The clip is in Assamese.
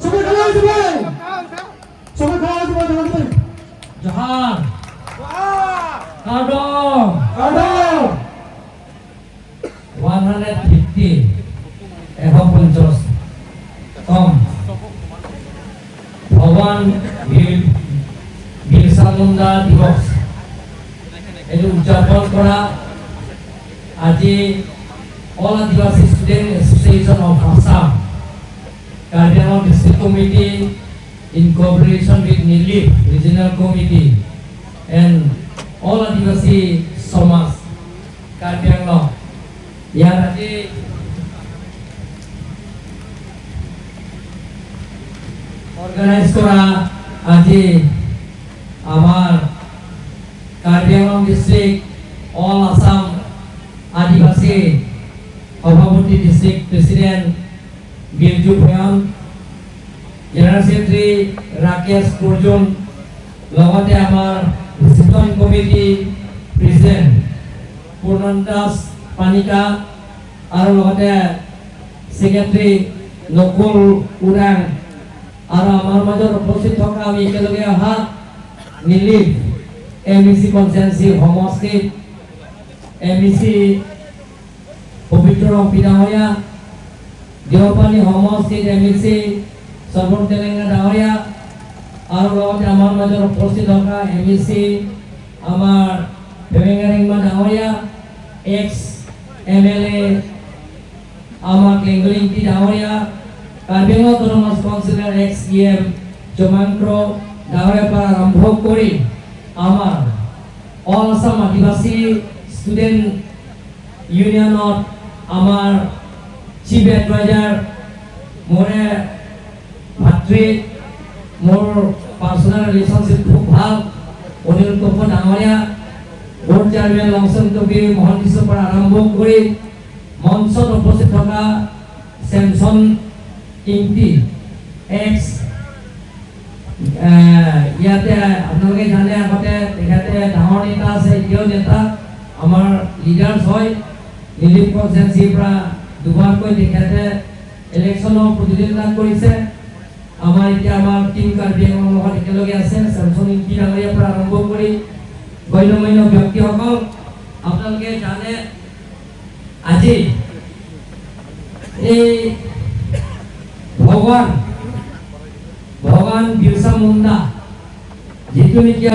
সবাই খাড়া হয়ে যাবে, সবাই খাড়া হয়ে যাবে। জহাৰ কাৰ্ডং। কাৰ্ডং। 150, 150 তম ভগৱান বিৰচা মুণ্ডা দিৱস এইটো উদযাপন কৰা আজি All Adivasi Student Association of Assam, Karbi Anglong District Committee in cooperation with Nilip Regional Committee and All Adivasi Samaj Karbi Anglong, ইয়াত আজি অৰ্গেনাইজ কৰা আজি আমাৰ কাৰ্বি আংলং ডিষ্ট্ৰিক্ট অল আছাম আদিবাসী সভাপতি, district president Birju Bhuyan, general secretary Rakesh Arjun, লগতে আমাৰ ডিচিপ্লিন কমিটি প্ৰেচিডেণ্ট পূৰ্ণন দাস পানিকা আৰু লগতে ছেক্ৰেটাৰী নকুল ওৰাং আৰু আমাৰ মাজত উপস্থিত থকা আমি একেলগে অহা নিলিপ এম ই চি কনষ্টিটুৱেঞ্চি সমষ্টিত এম ই চি পবিত্ৰ ৰংপি ডাঙৰীয়া, দেওপানী সমষ্টিত এম ই চি শ্ৰৱণ তেলেংগা ডাঙৰীয়া আৰু লগতে আমাৰ মাজত উপস্থিত থকা এম ই চি আমাৰ ফেমেংগা ৰেংমা ডাঙৰীয়া, এক্স এম এল এ আমাৰ কেংগলিংটি ডাঙৰীয়া, কাৰ্বি আংলং অট'নমাছ কাউন্সিলৰ এক্স ই এম জমাংক্ৰ ডাঙৰীয়াৰ পৰা আৰম্ভ কৰি আমাৰ অল আছাম আদিবাসী ষ্টুডেণ্ট ইউনিয়নত আমাৰ চিফ এডভাইজাৰ, মোৰে ভাতৃ, মোৰ পাৰ্চনেল ৰিলেশ্যনশ্বিপ খুব ভাল, অনিল টপ্প ডাঙৰীয়া, বোৰ্ড চেয়াৰমেন লংচন কবি মহন্তিছৰ পৰা আৰম্ভ কৰি মঞ্চত উপস্থিত থকা চেমছন ইংটি, এক্স ইয়াতে আপোনালোকে জানে, আগতে তেখেতে ডাঙৰ নেতা আছে, এতিয়াও নেতা, আমাৰ লিডাৰ্ছ হয়। নিলিপ কনষ্টিটুৱেঞ্চিৰ পৰা দুবাৰকৈ তেখেতে ইলেকশ্যনৰ প্ৰতিদ্বন্দ্বিতা কৰিছে। আমাৰ এতিয়া আমাৰ টিম কাৰ্বি আংলঙৰ লগত একেলগে আছে। চেমছন ইংটি ডাঙৰীয়াৰ পৰা আৰম্ভ কৰি গণ্যমান্য ব্যক্তিসকল, আপোনালোকে জানে, আজি এই ভগৱান ভগৱান বিৰচা মুণ্ডা যিটো নেকি